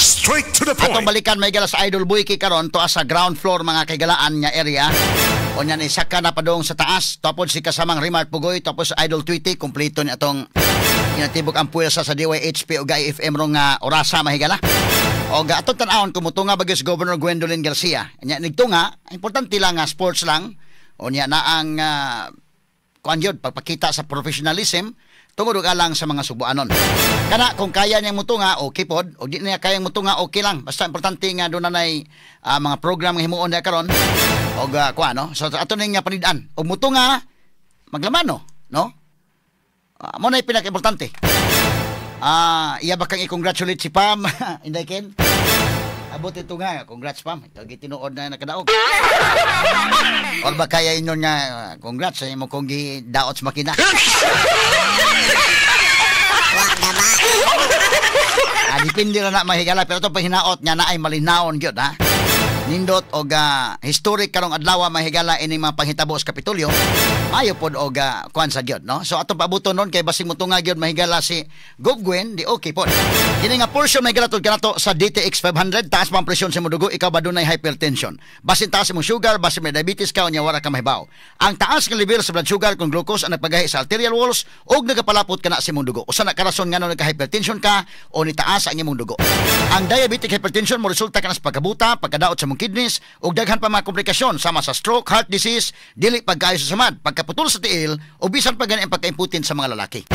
Straight to the point. Atong balikan mahigala sa Idol Boyki karon to sa ground floor mga kaigalaan nga area. Unya ni saka na padung sa taas. Tapos si kasamang Remark Pugoy, tapos Idol Tweety, kompleto ni atong inatibok ang puwersa sa DYHP o IFM rong orasa mahigala. O atong tan-awon kung mutunga bagyo si Governor Gwendolyn Garcia. Nya nigtunga, importante lang nga sports lang. Unya na ang kuan yun, pagpakita sa professionalism tungod og alang sa mga Subuanon. Kana kung kaya niyang mutunga, okay pod, o di niya kayang mutunga, okay lang. Basta importante nga doon na nay mga program nga himuon niya karon og kuan, no. So ato ning panid-an. Og mutunga maglamano, no? Mo na pinaka-importante. Iya ba kang i-congratulate si Pam? Inday Ken? Abot ito nga, congrats Pam. Ito gitinuod na nakadaog. Or ba kaya inyo nga, congrats sa imo kong gidaot sa makina. Depende na na mahigala, pero ito pahinaot nga na ay malinaon gyud ha. Nindot og historic karong adlaw mahigala ining mga panghitabo sa Kapitolyo. Mayo pod og kuan sa gyud, no? So atong pabuton nun kay basing motunga gyud mahigala si Gov Gwen, di okay pod. Kini nga portion mahigala tud kanato sa DTX 500, taas pa ang presyon sa imong dugo, ikaw ba dunay hypertension? Basin taas imong sugar, basin may diabetes ka unya wala ka mahibaw. Ang taas nga level sa blood sugar kung glucose ang nagpagahi sa arterial walls og nagapalapot kana sa imong dugo. Usa na ka rason ngano nagka-hypertension ka o ni taas ang imong dugo. Ang diabetic hypertension mo resulta kana sa pagkabuta, pagkadaot sa imong kidneys ug daghan pa mga komplikasyon sama sa stroke, heart disease, dili pagkaayo sa samad, pagkaputol sa tiil o bisan pa gani ang pagkaimputin sa mga lalaki.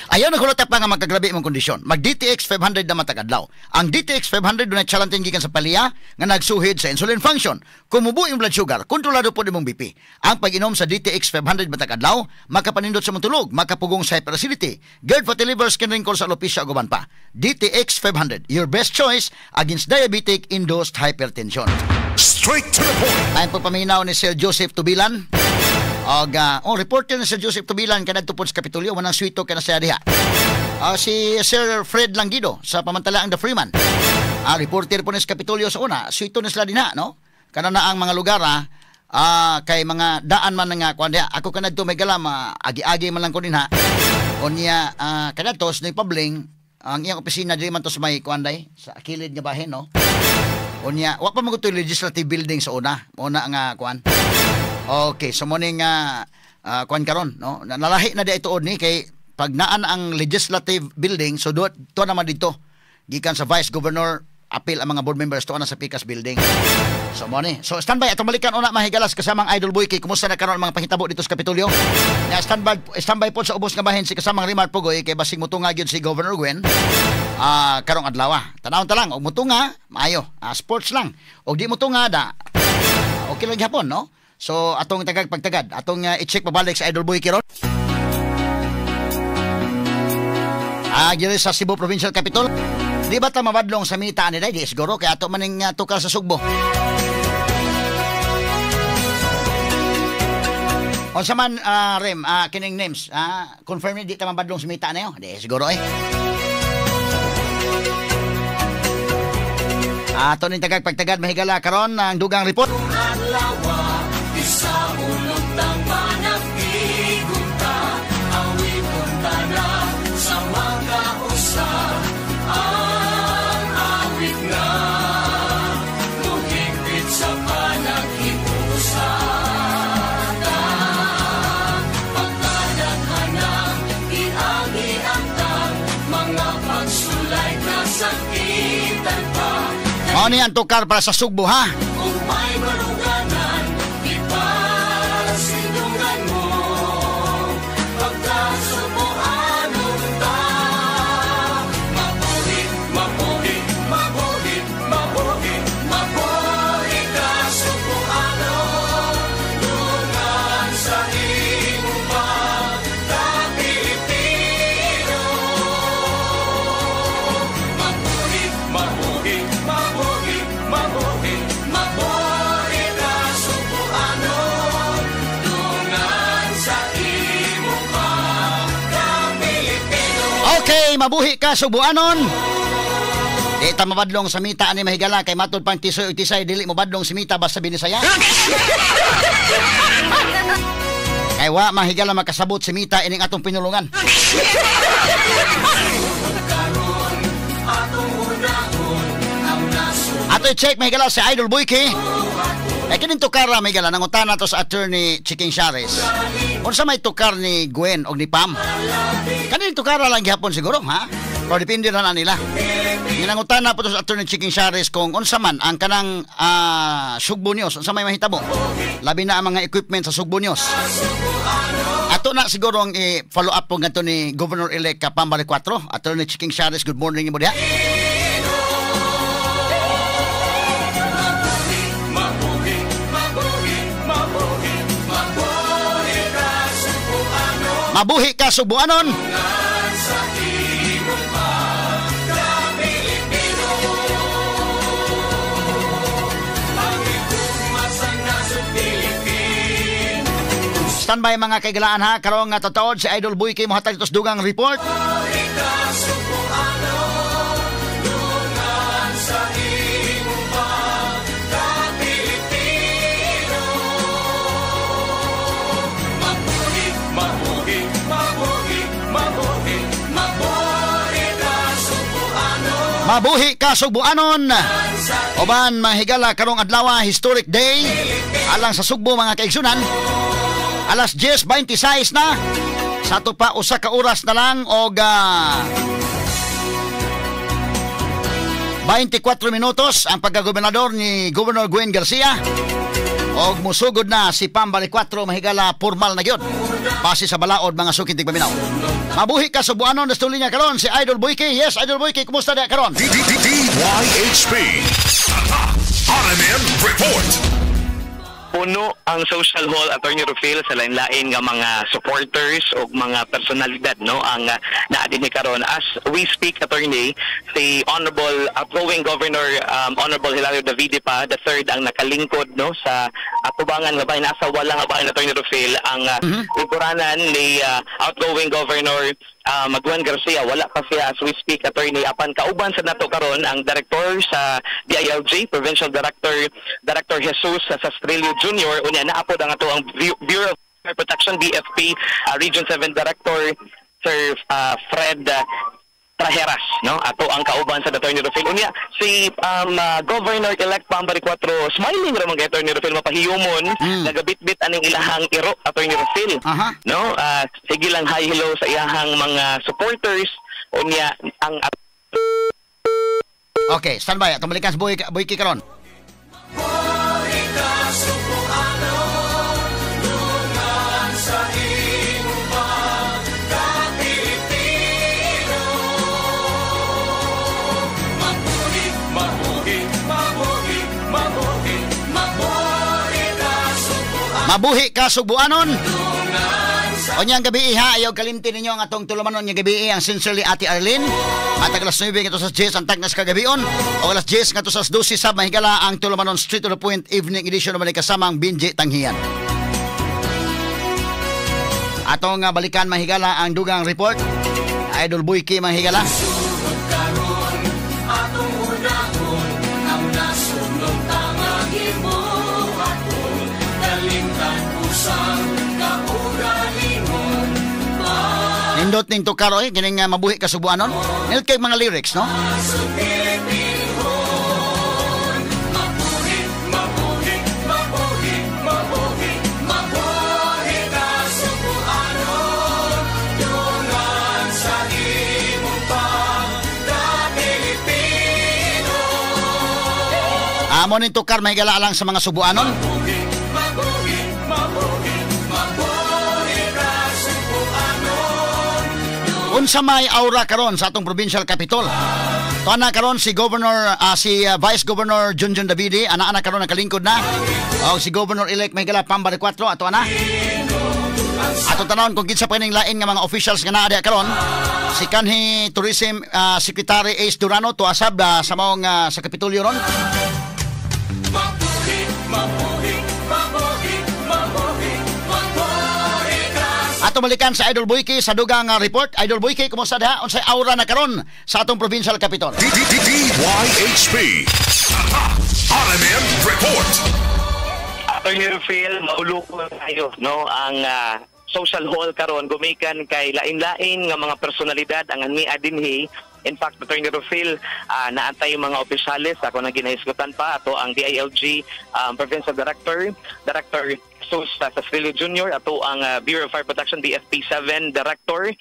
Ayaw na kulata pa nga magkagrabe imong kondisyon. Mag DTX 500 na matag adlaw. Ang DTX 500 dunay chalantin gikan sa palya nga nagsuhid sa insulin function. Kumubo imong blood sugar, kontrolado pod imong BP. Ang pag-inom sa DTX 500 matag adlaw, makapanindot sa imong tulog, makapugong sa hyperacidity, GERD, fatty liver, skin wrinkles, alopecia ug uban pa. DTX 500, your best choice against diabetic induced hypertension. Straight to the point. Time po paminaw ni Sir Joseph Tubilan. Og reporter ni Sir Joseph Tubilan kanadto pod sa Kapitolyo, wanang suwito kana siya diha. Si Sir Fred Langido sa pamantala ang The Freeman. Reporter po ni sa Kapitolyo sa una, suwito ni sila dinha, no? Kana na ang mga lugar kay mga daan man nga kuan diha. Ako kanadto may galam, agi-agi man lang ko dinha. Unya kanadto sa Pabling, ang iyang opisina diri man to sa may kuan day, sa kilid nga bahin, no? Unya wa pa man gud legislative building sa una, una nga kuan. Okay, so morning kuan karon, no? Nalahi na di ituod ni kay pag naan ang legislative building, so do to naman dito. Gikan sa Vice Governor, appeal ang mga board members to na sa Picas building. So morning. So standby atong balikan una mahigalas kasamang Idol Boyki. Kumusta na karon ang mga panghitabo dito sa Kapitolyo? Na standby pod sa ubos nga bahin si kasamang Remar Pugoy kay basing mutunga gyud si Governor Gwen. Karong adlaw. Tanawon ta lang og mutunga, maayo. Sports lang. Og di mutunga da. Okay lang gyapon, no? So atong tagag pagtagad, atong i-check pabalik sa Idol Boy kiron. Diri sa Cebu Provincial Capitol. Di ba ta mabadlong sa mita ni day? Di siguro kay ato maning tukar sa Sugbo. Unsa man Rem, kining names, confirm ni di ta mabadlong sa mita niyo? Di siguro eh. Ato ning tagag pagtagad mahigala karon ang dugang report. Sa ulutang panagtigunta, awit na sa mga usa, ang awit na muhigpit sa panaghiusa. Pagkadaghanang iagi ang tang mga pagsulay kasakitan pa. Mao ni ang tukar para sa Sugbo, ha? Kung may baruganan, ipasilungan mo, pagkasubuanon ta. Mabuhi, mabuhi, mabuhi, mabuhi, mabuhi kasubuanon, dungan sa imong pagka-Pilipino. Mabuhi, mabuhi, mabuhi, mabuhi, mabuhi kasubuanon, dungan sa imong pagka-Pilipino. Okay, mabuhi ka Subuanon. Di ta mabadlong sa mita ani mahigala kay matud pang tisoy ug tisay dili mobadlong si mita basta binisaya. Kay wa mahigala makasabot si mita ining atong pinulungan. Karon atong una Ato i-check, mahigala, si Idol Boyke. Eh, kining tukara, mahigala, nangutana to sa Attorney Chiking Shares. Unsa may tukar ni Gwen o ni Pam? Kaning tukara lang gihapon siguro, ha? Pero depende na nila. Ginangutana po to sa Attorney Chiking Shares kung unsa man ang kanang Sugbo News, unsa may mahitabo. Labi na ang mga equipment sa Sugbo News. Ato na siguro ang i-follow up po ngadto ni Governor-elect Pam Baricuatro. Attorney Chiking Shares, good morning mo diha. Mabuhi ka Sugboanon. Standby mga kaigalaan ha, karong nga tataod si Idol Boyke mohatag tos dugang report. Mabuhi ka Sugboanon. Uban mahigala karong adlaw, historic day alang sa Sugbo mga kaigsunan. Alas 10:26 na. Sa ato pa usa ka oras na lang og 24 minutos ang pagkagobernador ni Governor Gwen Garcia. Og musugod na si Pam Baricuatro, mahigala, formal na gyud. Base sa balaod mga suking tigpaminaw. Mabuhi ka Sugboanon, nasa linya karon si Idol Boyke. Yes, Idol Boyke, kumusta diha karon? DYHB RMN Report. Puno ang social hall, Attorney Rufil, sa lain-lain nga mga supporters o mga personalidad, no, ang naa dinhi karon. As we speak, Attorney, si Honorable outgoing Governor Honorable Hilario Davide pa the third ang nakalingkod, no, sa atubangan nga bahin, nasa wala nga bahin, Attorney Rufil, ang lingkuranan ni outgoing Governor Gwen Garcia. Wala pa siya as we speak, Attorney. Apan kauban sa nato karon ang director sa DILG, Provincial Director, Director Jesus Sastrillo Jr. Unya naapod ang ato ang Bureau of Protection, BFP, Region 7 Director Sir Fred Trajeras, no? Ato ang kauban sa Attorney Rufil. Unya si Governor-elect Pam Baricuatro, smiling ra man kay Attorney Rufil, mapahiyumon, nagabitbit aning ilahang iro, Attorney Rufil. No? Sige lang hi hello sa iyahang mga supporters. Unya ang Okay, standby. Atong balikan sa Boyke karon. Mabuhi ka Sugboanon. Unyang gabi ha, ayaw kalimti ninyo ang atong tulumanon nga gabi ang Sincerely Ate Arlene. Matag alas 9 ngadto sa 10 ang tagnas kagabion o alas 10 ngadto sa 12 sa mahigala ang tulumanon Straight to the Point Evening Edition naman kasama ang Benji Tanghian. Atong balikan mahigala ang dugang report. Idol Boyke mahigala. Nindot ning tukaro eh, kining mabuhi ka Sugboanon. Nindot kay mga lyrics, no? Amo ning tukar mahigala lang sa mga Sugboanon. Unsa may aura karon sa atong provincial capital? Tuana karon si Governor si Vice Governor Junjun Davide, ana-ana karon nakalingkod na. O si Governor-elect mahigala Pam Baricuatro ato ana. Ato tanawon kung kinsa pa ning lain nga mga officials nga naa diha karon. Si kanhi Tourism Secretary Ace Durano tuasab sa maong sa Kapitolyo ron. Ato balikan sa Idol Boyke sa dugang report. Idol Boyke, kumusta diha? Unsay aura na karon sa atong provincial capital? DYHB RMN Report. Attorney Rufil, mauloko tayo, no, ang social hall karon gumikan kay lain-lain nga mga personalidad ang ania dinhi. In fact, Attorney Rufil, naantay yung mga opisyales ako nang ginahisgutan pa ato ang DILG Provincial Director, Director Jesus Sasrillo Jr., ato ang Bureau of Fire Protection BFP 7 Director,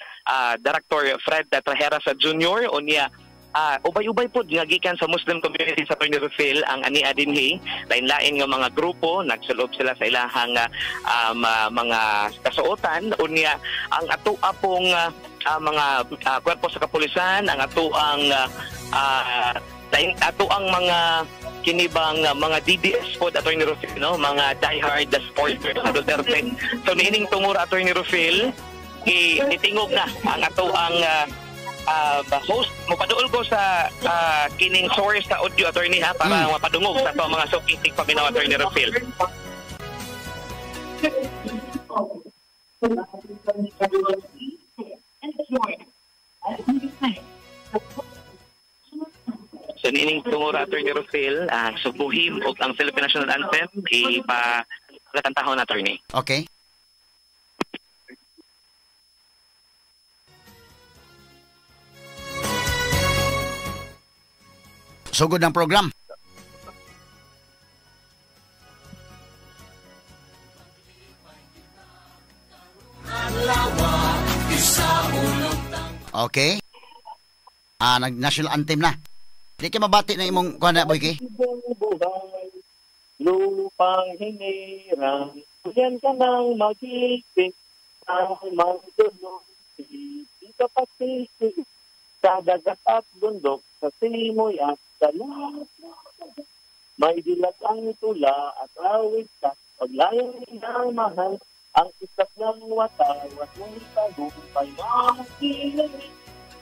Director Fred Trajeras Jr., unya ubay-ubay pod nga gikan sa Muslim community sa Attorney Rufil ang ania dinhi, lain-lain nga mga grupo nagsulob sila sa ilahang mga kasuotan, unya ang ato apong mga kwerpo sa kapulisan, ang ato ang ato ang mga kinibang mga DDS pod, Attorney Rufil, no, mga diehard supporters sa Duterte. So niining tungura, Attorney Rufil, itingog na ang ato ang host. Mopaduol ko sa kining source sa audio, Attorney, ha, para mapadungog sa ato ang mga suking tigpaminaw, Attorney Rufil. So niining tungura, Attorney Rufil, subuhim og ang Philippine National Anthem ipa-katantahon, Attorney. Okay. Sugod ng program. Okay. Nag-national anthem na. Di ka mabati na imong kuan na, Boyki? Lupang hinirang, yan ka nang mag-ibig, ang magdulong, di ka patisig, sa dagat at bundok, sa simoy at dalat. May dilag ang tula at awit sa paglayang minamahal, ang isak ng watawat mong tagumpay makinig.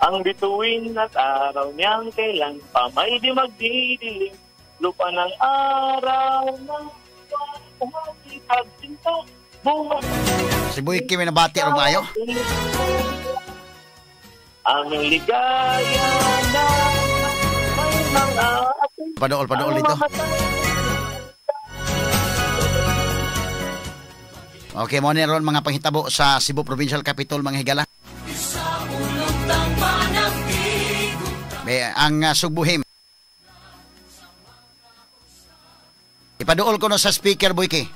Ang bituin at araw niyang kailan pa may di magdidilim, lupa ng araw ng buhay at sinta. Si Boyki may nabati ro maayo. Aming ligaya na may mga apoy. Padool dito. Okay, mo ni ron mga panghitabo sa Cebu Provincial Capitol, mga higala. May ang sugbuhim. Ipaduol ko no sa speaker, Boyki.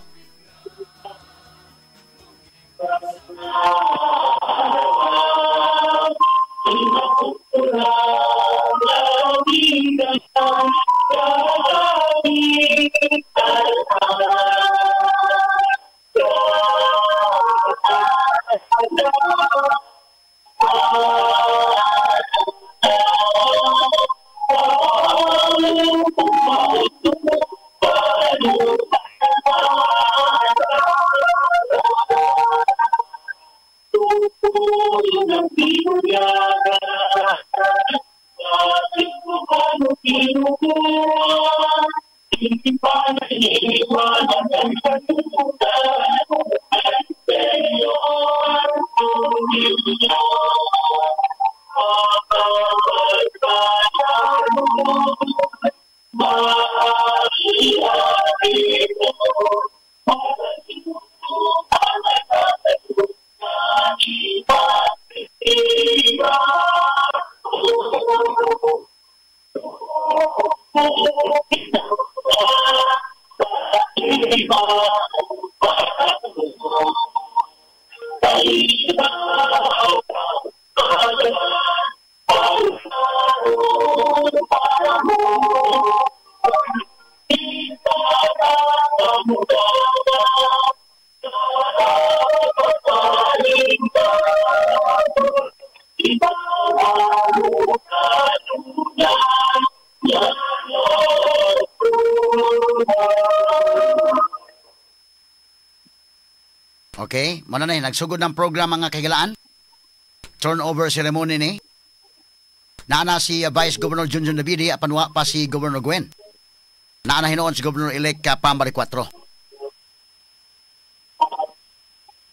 Okay, muna na nagsugod ng program mga kahigalaan. Turnover ceremony ni. Naana si Vice Governor Junjun Nabidi, apan wa pa si Governor Gwen. Naana hinuon si Governor-elect Pam Baricuatro.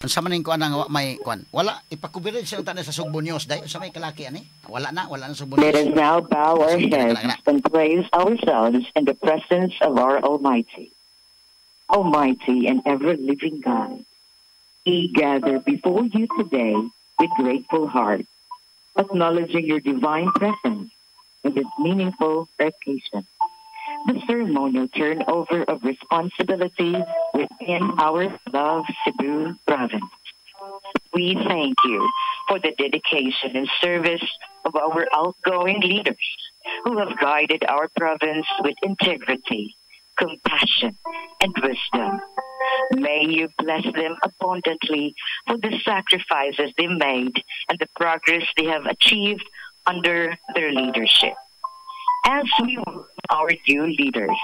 Unsa man ning kuan ang may kuan? Wala ipakubirid siya unta sa Sugbo News dai. Unsa may kalaki ani? Wala na Sugbo News. Let us now bow our heads and place ourselves in the presence of our Almighty, Almighty and ever-living God. We gather before you today with grateful hearts, acknowledging your divine presence in this meaningful occasion, the ceremonial turnover of responsibility within our beloved Cebu province. We thank you for the dedication and service of our outgoing leaders who have guided our province with integrity, compassion, and wisdom. May you bless them abundantly for the sacrifices they made and the progress they have achieved under their leadership. As we welcome our new leaders,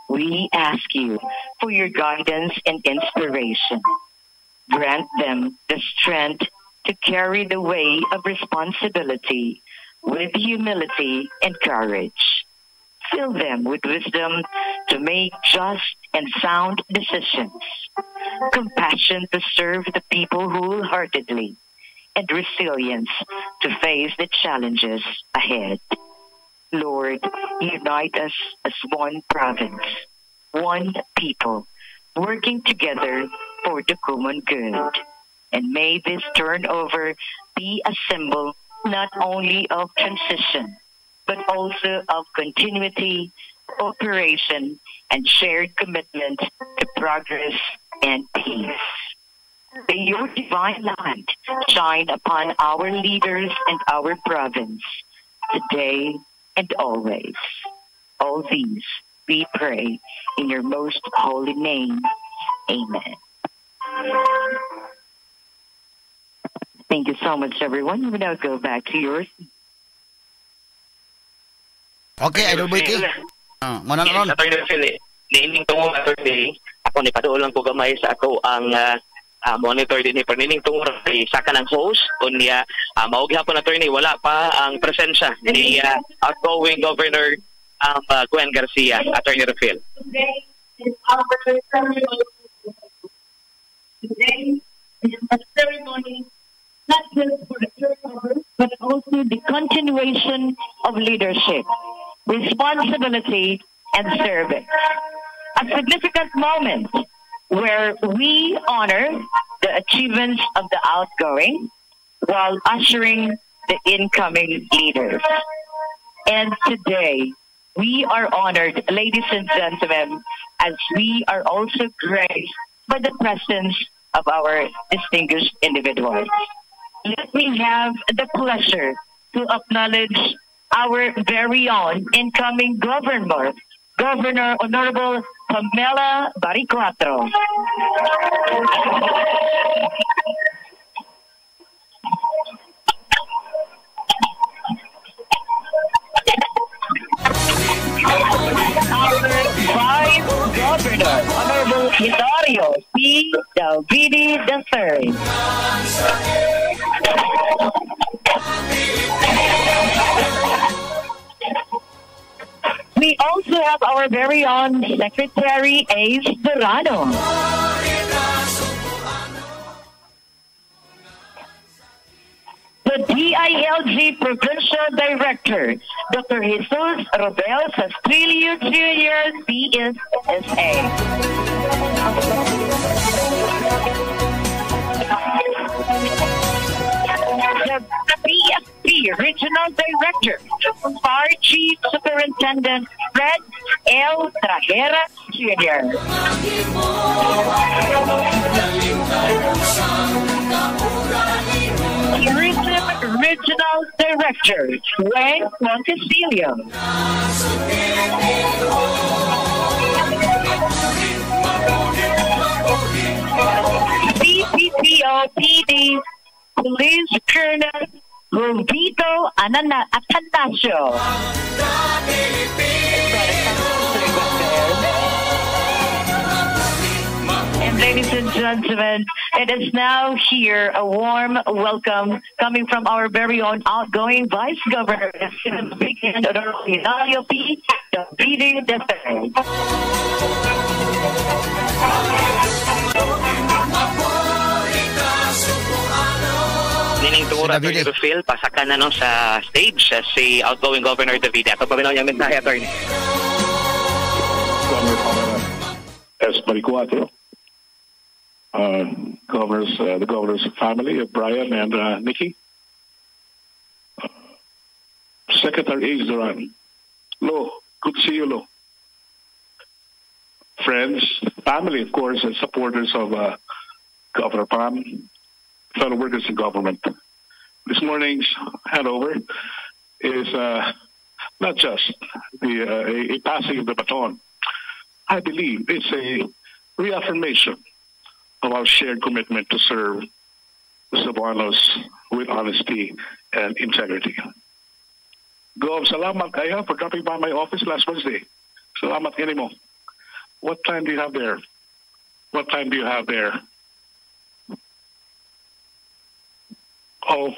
we ask you for your guidance and inspiration. Grant them the strength to carry the weight of responsibility with humility and courage. Fill them with wisdom to make just and sound decisions, compassion to serve the people wholeheartedly, and resilience to face the challenges ahead. Lord, unite us as one province, one people, working together for the common good. And may this turnover be a symbol not only of transition, but also of continuity, cooperation, and shared commitment to progress and peace. May your divine light shine upon our leaders and our province, today and always. All these we pray in your most holy name. Amen. Thank you so much, everyone. You may now go back to yours. Okay, Idol Boy K. Mo na Yes, ron. Attorney Phil, niining tungo, attorney, ako ni paduol lang ko gamay sa ako ang monitor din ni pero niining tungo kay saka ng host unya mao gihapon, attorney, wala pa ang presensya ni outgoing Governor Gwen Garcia, Attorney Rafael. Today is our ceremony. Today is a ceremony not just for the turnover, but also the continuation of leadership, responsibility, and service. A significant moment where we honor the achievements of the outgoing while ushering the incoming leaders. And today, we are honored, ladies and gentlemen, as we are also graced by the presence of our distinguished individuals. Let me have the pleasure to acknowledge our very own incoming governor, Governor Honorable Pamela Baricuatro. Our Vice Governor, Honorable Hilario P. Davide III. We also have our very own Secretary Ace Durano. The DILG Provincial Director, Dr. Jesus Robel Sastrillo Jr., CSSA. The PFP Regional Director, Fire Chief Superintendent Fred L. Trajera Jr. Tourism Regional Director, Wayne Montecillo. PPPO PD Police Colonel Rubito Atanasio. And ladies and gentlemen, it is now here a warm welcome coming from our very own outgoing Vice Governor, Honorable Hilario P. Davide III. Nining tungo, Si Davide. Attorney Rafael, pasaka na no sa stage si outgoing Governor Davide. Ato paminaw niya mensahe, attorney. Governor Pamela S. Baricuatro, The governor's family of Brian and Nikki, Secretary Ace Duran. Lo, good to see you, Lo. Friends, family, of course, and supporters of Governor Pam, fellow workers in government. This morning's handover is not just a passing of the baton. I believe it's a reaffirmation of our shared commitment to serve the Cebuanos with honesty and integrity. Gov, salamat kayo for dropping by my office last Wednesday. Salamat mo. What time do you have there? What time do you have there? Oh,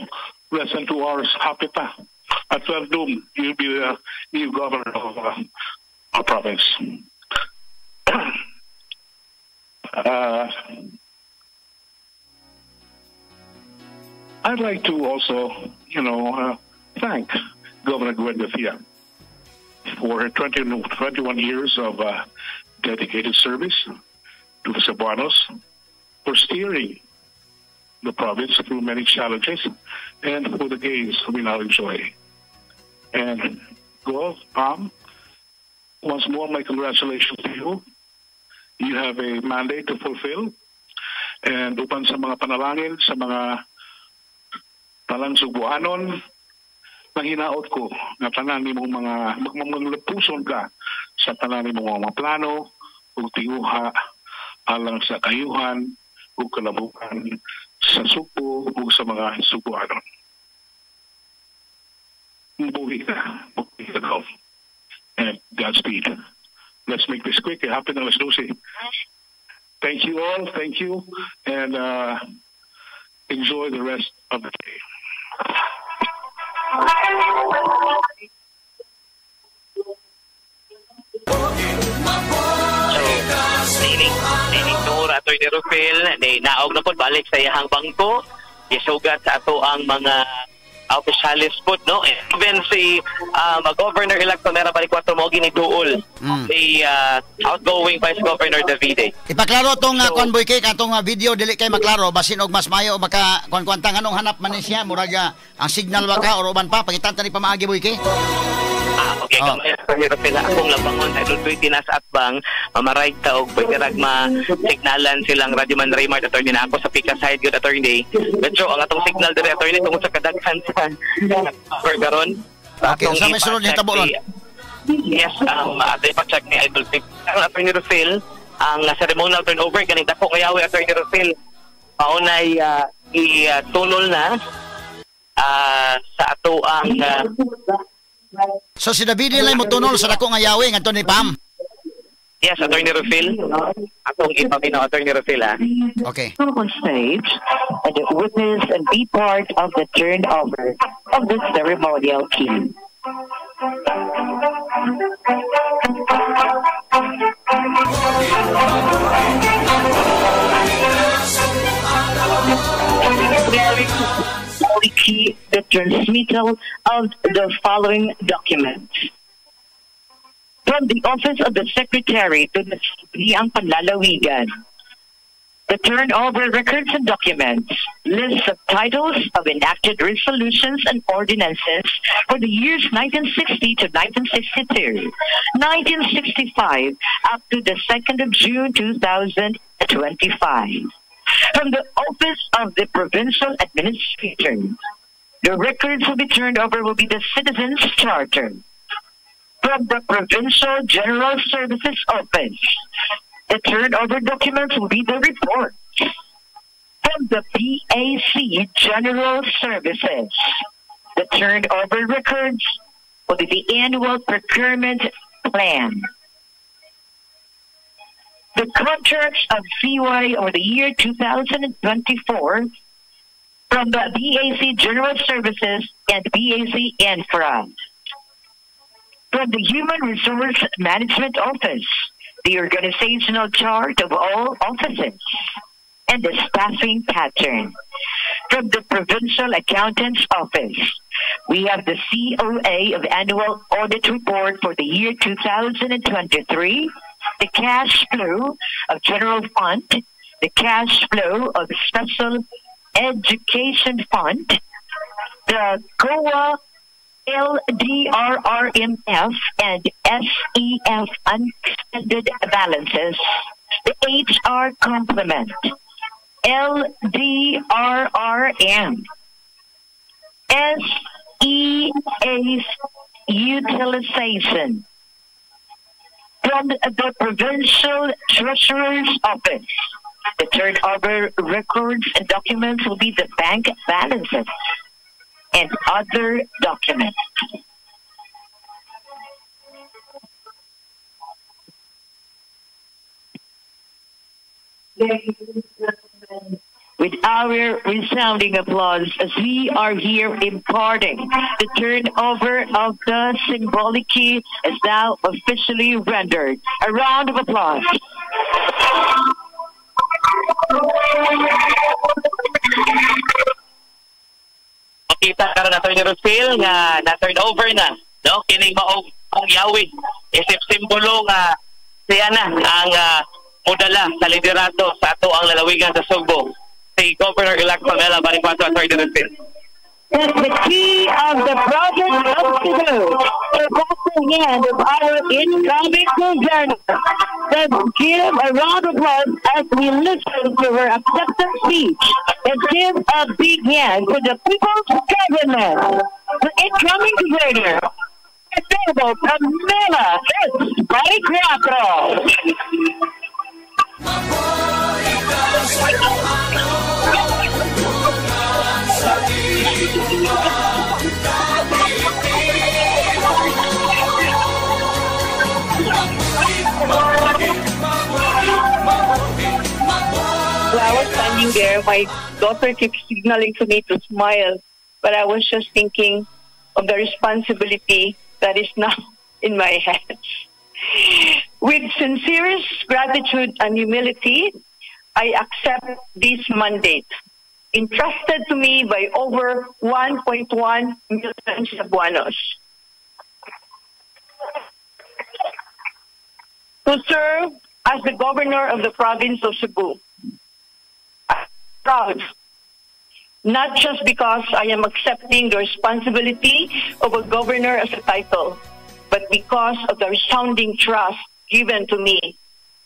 less than 2 hours. Happy pa. At 12 noon, you'll be the new governor of our province. I'd like to also thank Governor Gwen Garcia for her 20, 21 years of dedicated service to the Cebuanos, for steering the province through many challenges, and for the gains we now enjoy. And Gov, Pam, once more, my congratulations to you. You have a mandate to fulfill. And uban sa mga panalangin, sa mga talang Sugbuanon, nang hinaot ko nga tanan nimong mga magmamanglapuson ka sa tanan nimong mga plano ug tinguha alang sa kayuhan ug kalabukan sa Sugbo ug sa mga Sugbuanon. Mabuhi ka. Mabuhi ka, Gov. And Godspeed. Let's make this quick. Hapit na alas 12. Thank you all. Thank you. And enjoy the rest of the day. So, nining tour, Atty. Rufil, ni naog na po, balik sa iyahang bangko, gisugat sa ato ang mga opisyalis po, no? Even si Governor-elect Romero Baricuatro mo giniduol si outgoing Vice Governor Davide. Ipaklaro tong convoy cake atong video dili kay maklaro basin og mas mayo maka kuan-kuantang anong hanap man ni siya murag ang signal ba ka or uban pa pangitan ta ni pamaagi, boy kay. Okay, oh. Kamay pero pila akong labangon sa Idol 20 na sa atbang mamaray ta og pwede rag ma-signalan silang Radyo Man Raymart, attorney, na ako sa Pika side good, attorney. Medyo ang atong signal dire, attorney, tungod sa kadaghan sa per karon. Okay, sa may sunod hitabo ron. Yes, ato ipa-check ni Idol Vic. Ang Attorney Rufil, ang ceremonial turnover kaning dako kayawi, Attorney Rufil. Maunay itulol na sa ato ang So si David lang motunol sa dako nga yawi ngadto ni Pam. Yes, Attorney Rufil. Atong ipaminaw, Attorney Rufil, ha. Okay. On stage and witness and be part of the turnover of the ceremonial key. Key the transmittal of the following documents. From the Office of the Secretary to the Sangguniang Panlalawigan, the turnover records and documents, lists of titles of enacted resolutions and ordinances for the years 1960 to 1962, 1965 up to the 2nd of June 2025. From the Office of the Provincial Administrator, the records will be turned over will be the Citizens Charter. From the Provincial General Services Office, the turnover documents will be the report. From the PAC General Services, the turnover records will be the annual procurement plan. The contracts of CY or the year 2024 from the BAC General Services and BAC Infra. From the Human Resource Management Office, the organizational chart of all offices and the staffing pattern. From the Provincial Accountant's Office, we have the COA of Annual Audit Report for the year 2023, the cash flow of General Fund, The cash flow of the Special Education Fund, the COA LDRRMF and SEF unexpended balances, the HR complement, LDRRM, SEA's utilization from the Provincial Treasurer's Office. The turnover records and documents will be the bank balances and other documents. With our resounding applause as we are here imparting the turnover of the symbolic key is now officially rendered. A round of applause. Makita karon, Attorney Rosel, nga na turn over na, no, kining maong ang yawi isip simbolo nga siya na ang modala sa liderato sa ato ang lalawigan sa Sugbo, si Governor-elect Pamela Baricuatro, Attorney Rosel. That the key of the province of Cebu is at the hand of our incoming governor. Let's give a round of applause as we listen to her acceptance speech and give a big hand to the people's government, the incoming governor, Honorable Pamela S. Baricuatro. Mabuhi ka Cebuano, dungan sa imong Pilipino. Mabuhi, mabuhi, mabuhi, mabuhi. While I was standing there, my daughter keeps signaling to me to smile, but I was just thinking of the responsibility that is now in my hands. With sincerest gratitude and humility, I accept this mandate, entrusted to me by over 1.1 million Cebuanos, to serve as the governor of the province of Cebu. I'm proud, not just because I am accepting the responsibility of a governor as a title, but because of the resounding trust given to me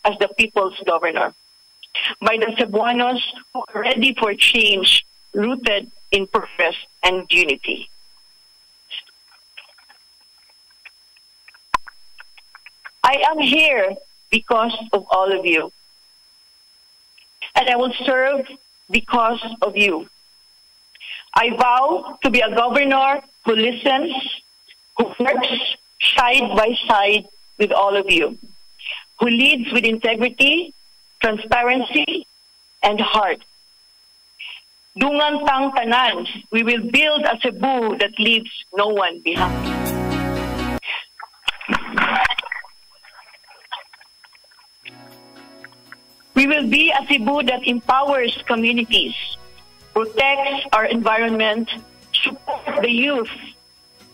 as the people's governor by the Cebuanos who are ready for change rooted in purpose and unity. I am here because of all of you, and I will serve because of you. I vow to be a governor who listens, who works side by side with all of you, who leads with integrity, transparency, and heart. Dungan tang tanan, we will build a Cebu that leaves no one behind. We will be a Cebu that empowers communities, protects our environment, supports the youth,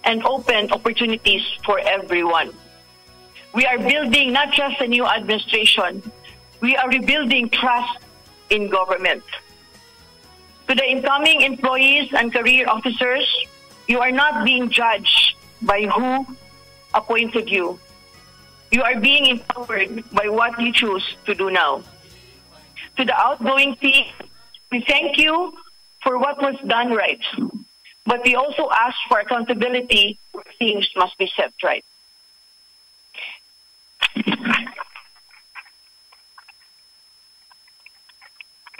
and open opportunities for everyone. We are building not just a new administration, we are rebuilding trust in government. To the incoming employees and career officers, you are not being judged by who appointed you. You are being empowered by what you choose to do now. To the outgoing team, we thank you for what was done right, but we also ask for accountability where things must be set right.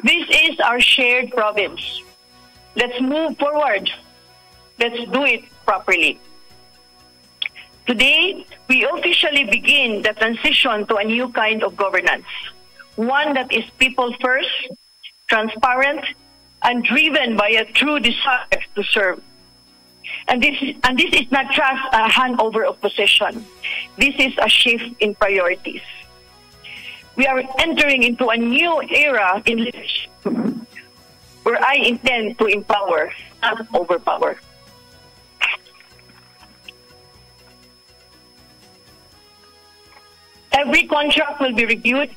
This is our shared province. Let's move forward. Let's do it properly. Today, we officially begin the transition to a new kind of governance, one that is people first, transparent, and driven by a true desire to serve. And this is not just a handover of position. This is a shift in priorities. We are entering into a new era in leadership where I intend to empower, not overpower. Every contract will be reviewed.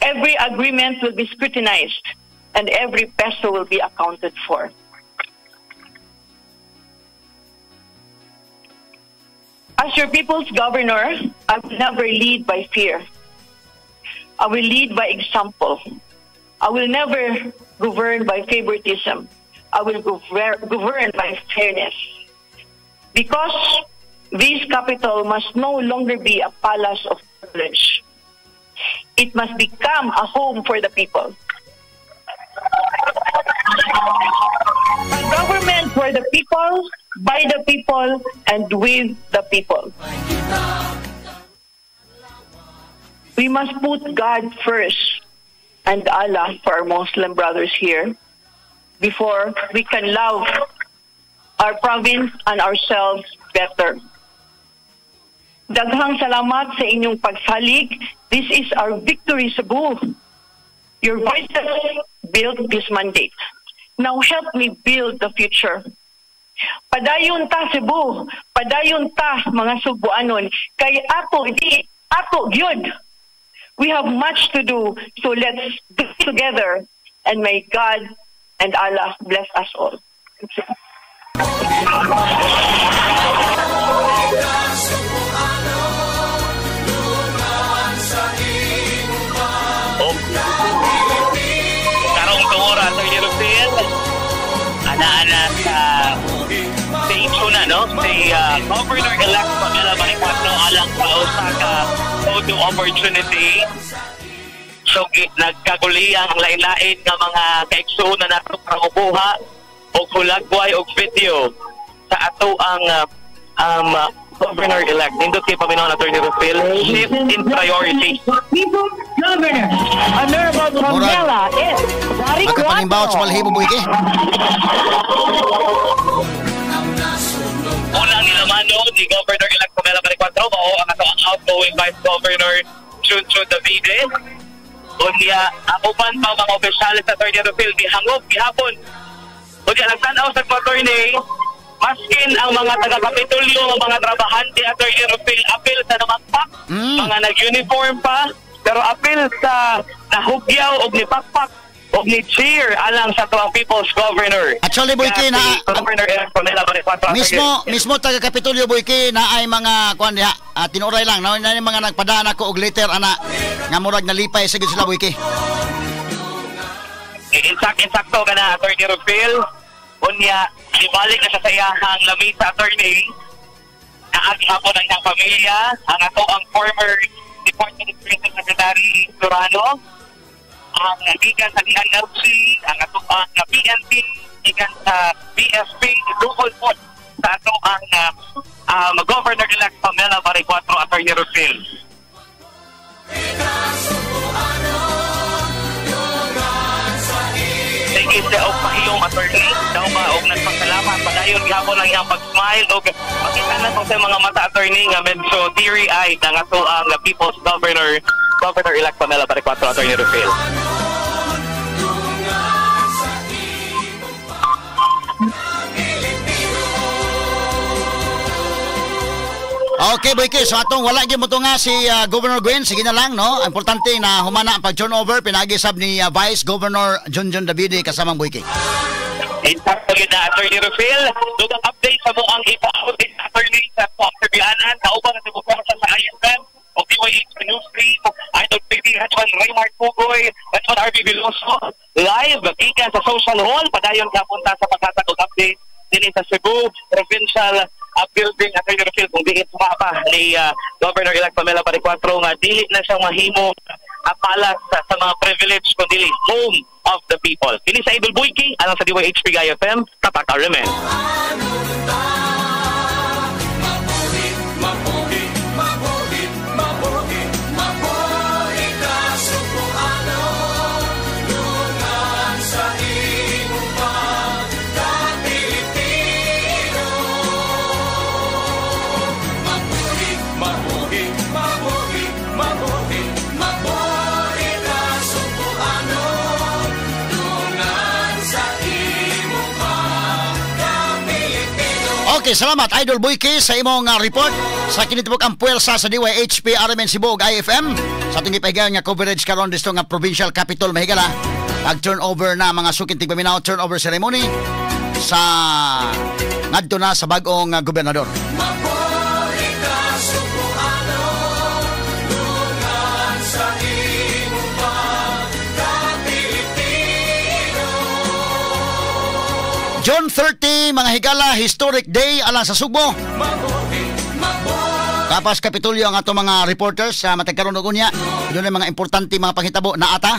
Every agreement will be scrutinized and every peso will be accounted for. As your people's governor, I will never lead by fear. I will lead by example. I will never govern by favoritism. I will govern by fairness. Because this capital must no longer be a palace of privilege. It must become a home for the people. A government for the people, by the people, and with the people. We must put God first and Allah for our Muslim brothers here before we can love our province and ourselves better. Daghang salamat sa inyong pagsalig. This is our victory, Cebu. Your voices built this mandate. Now help me build the future. Padayon ta, Cebu. Padayon ta, mga Sugbuanon. Kay ato, di ato gyud. We have much to do, so let's do it together. And may God and Allah bless us all. Thank you. Karong tuora, Attorney Rufil, ana-ana sa stage na, no? Si Governor-elect Pamela Baricuatro alang sa usa ka photo opportunity. So, nagkaguliang ang lain-lain nga mga kaigsuon na nato para ubuha og hulagway og video sa ato ang Governor-elect. Nindot kay paminaw na Attorney Rufil, shift in priority. People's Governor, Honorable Pamela S. Makapanimbaw sa balhibo, Boyke. Unang nilamano ni Governor-elect Pamela Baricuatro, mao ang ato ang outgoing Vice Governor Chunchun Davide. Unya, ang uban pa mga opisyales sa Attorney Rufil, gihangop gihapon. Unya, nagtanaw sa attorney, maskin ang mga taga-Kapitolyo, ang mga trabahante, Attorney Rufil, apil sa namagpak, mga nag-uniform pa, pero apil sa nahugyaw og nipakpak og ni cheer alang sa tuwang People's Governor. Actually, Boyke, na Governor Pamela Baricuatro. Mismo taga Kapitolyo, Boyke, na ay mga kuan diha, tinuray lang na mga nagpadaan ako og letter ana nga murag nalipay sa gid sila, Boyke. Insakto ka na, Attorney Rufil. Unya, ibalik na siya sa iyahang lamisa, attorney. Naagi hapon ang iyang pamilya, ang ato ang former Department of Tourism Secretary Florano, ang gikan sa DNLC, ang ato ang PNP, gikan sa BSP, duol po sa ato ang Governor-elect Pamela Baricuatro, Attorney Rufil. Sige siya og pahiyom, attorney. Daw ba og nagpasalamat padayon gihapon ang iyang pag-smile og makita na sa mga mata, attorney, nga medyo teary-eyed ang ato ang People's Governor, Governor-elect Pamela Baricuatro, Attorney Rufil. Okay, Boyke. So atong wala gyud mo to nga si Governor Gwen, sige na lang, no? Importante na humana ang pag-turnover pinagi sab ni Vice Governor Junjun Davide kasamang Boyke. Insakto gyud na, Attorney Rufil. Dugang update sa mo ang ipa-out din, attorney, sa Serbianan, kauban sa suporta sa ISM o DYH News 3, Idol TV, Hatwan Raymart Pugoy, Hatwan RB Veloso, live gikan sa social hall, padayon ka punta sa paghatag og update dinhi sa Cebu Provincial Building, Attorney Rufil, kung diin sumapa ni Governor-elect Pamela Baricuatro nga dili na siyang mahimo palace sa mga privilege kundi home of the people. Kini sa Idol Boyke, alang sa DYHP FM, Tatak RMN. Okay, salamat Idol Boyke sa imong report sa kinitibok ang puwersa sa DYHP RMN Cebu ug IFM sa atong gipahigayon nga coverage karon dito nga provincial capital, mahigala. Pag turnover na mga suking tigpaminaw, turnover ceremony sa ngadto na sa bag-ong gobernador. Mabuhi ka, Sugboanon, dungan sa imong pagka-Pilipino. June 30, mga higala, historic day alang sa Sugbo. Mabuhi, mabuhi. Kapas Kapitulyo ang ato mga reporters sa matag karon og unya. Doon ang mga importante mga panghitabo na ata.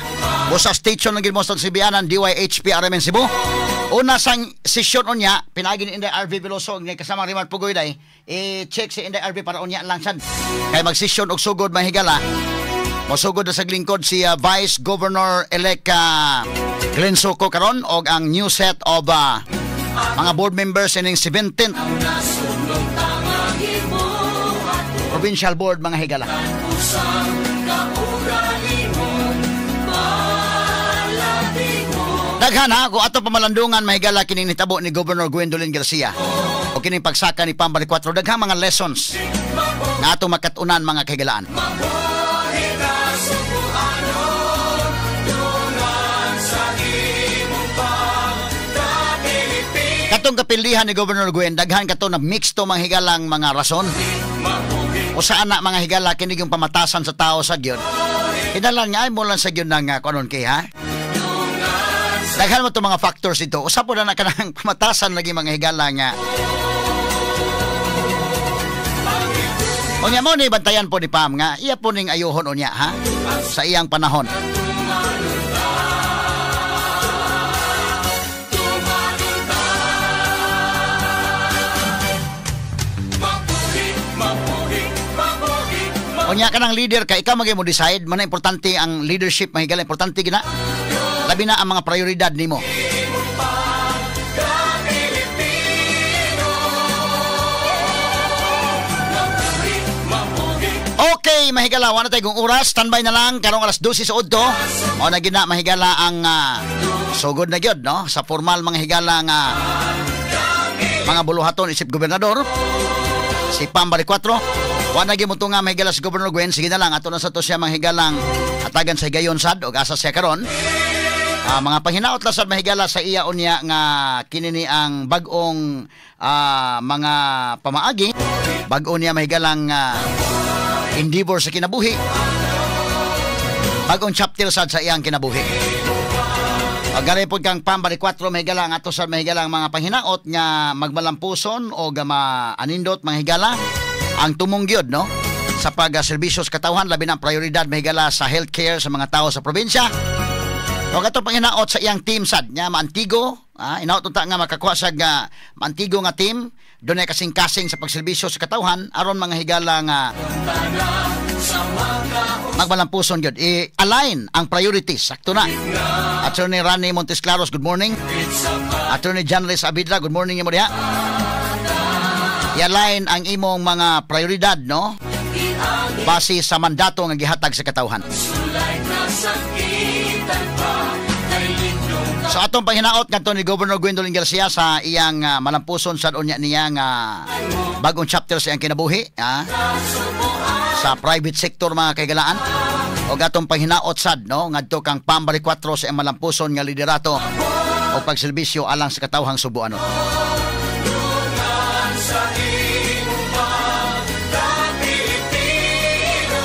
Busa station ng Gilmoston Sibianan, DYHP RMN Cebu. Una sang sesyon unya, pinagi ni Inday RV Veloso nga kasama Rimar Pugoy day. I-check si Inday RV para unya lang sad. Kay magsesyon og sugod, mga higala. Mosugod na sa lingkod si Vice Governor elect Glenn Soco karon og ang new set of mga board members ining 17th Provincial Board, mga higala. Daghan ha, kung ato pamalandungan, mahigala, kining nitabo ni Governor Gwendolyn Garcia o kining pagsaka ni Pam Baricuatro, daghang mga lessons nga ato makatunan, mga kahigalaan. Mabuhi ka, Sugboanon, dungan sa imong pagka-Pilipino. Katong kapilihan ni Governor Gwen, daghan kato na mixto, mga higalang mga rason. O saan na, mga higala, kini yung pamatasan sa tao sa gyud. Hinalan nga ay mo lang sa gyud ng kuanon kay ha. Daghan mo to mga factors ito. Usa po na na kanang pamatasan lagi, mga higala, nga. Unya mo ni bantayan po ni Pam nga iya po ning ayuhon unya ha sa iyang panahon. Mabuhi, mabuhi, mabuhi, Unya ka ng leader ka, ikaw magay mo decide, man na importante ang leadership, mga higala, importante gina. Labi na ang mga prioridad nimo. Pilipino. Mabuhi, mabuhi. Okay, mahigala, wala tayo kung oras, standby na lang karong alas 12 sa udto. Mao na gina, mahigala, ang sugod na gyud no sa formal, mga higala, nga mga buluhaton isip gobernador si Pam Baricuatro. Wa na gyud mo nga, mahigala, si Governor Gwen, sige na lang ato na sa to siya, mga higalang, hatagan sa higayon sad og asa siya karon. Mga panghinaot lang sad, mahigala, sa iya unya nga kini ni ang bag-ong mga pamaagi, bag-o niya, mahigalang, endeavor sa kinabuhi. Bagong chapter sad sa iyang kinabuhi. Pagkari po kang Pam Baricuatro, mahigala, ang ato sad, mahigala, ang mga panghinaot nga magmalampuson o maanindot, mga higala, ang tumong gyud no sa pag-serbisyo sa katawhan, labi na ang prioridad, mahigala, sa healthcare sa mga tao sa probinsya. O kato panginaot sa iyang team sad nga maantigo, inaot unta nga makakuha sa nga maantigo nga team, dunay kasing-kasing sa pagserbisyo sa katawhan aron, mga higala, nga magmalampuson gyud. I-align ang priorities, sakto na. Attorney Rani Montesclaros, good morning. Attorney John Reyes Abidra, good morning imo diha. I-align ang imong mga prioridad no base sa mandato nga gihatag sa katawhan. So atong panghinaot ngadto ni Governor Gwendolyn Garcia sa iyang malampuson sa unya niya nga bagong chapter sa iyang kinabuhi sa private sector, mga kaigalaan, o atong panghinaot sad no ngadto kang Pam Baricuatro sa iyang malampuson nga liderato o pagserbisyo alang sa katawhang Sugboanon. Sa imong pagka-Pilipino.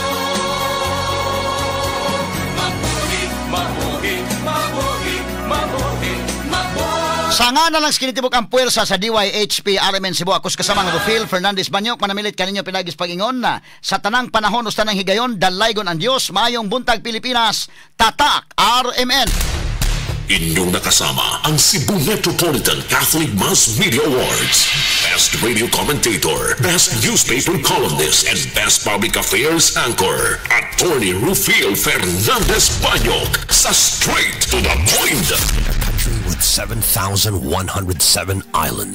Mabuhi, mabuhi, mabuhi, mabuhi, mabuhi. Sa nga na lang sa kinitibok ang puwersa sa DYHP RMN Cebu, ako sa kasamang Rufil Fernandez Banyok, manamilit kaninyo pinagis pag-ingon na sa tanang panahon o sa tanang higayon, dalaygon ang Dios. Maayong buntag, Pilipinas. Tatak RMN. Inyong nakasama ang Cebu Metropolitan Catholic Mass Media Awards. Best Radio Commentator, Best Newspaper Columnist, and Best Public Affairs Anchor. Attorney Rufil Fernandez Banyok sa Straight to the Point. A country with 7,107 islands.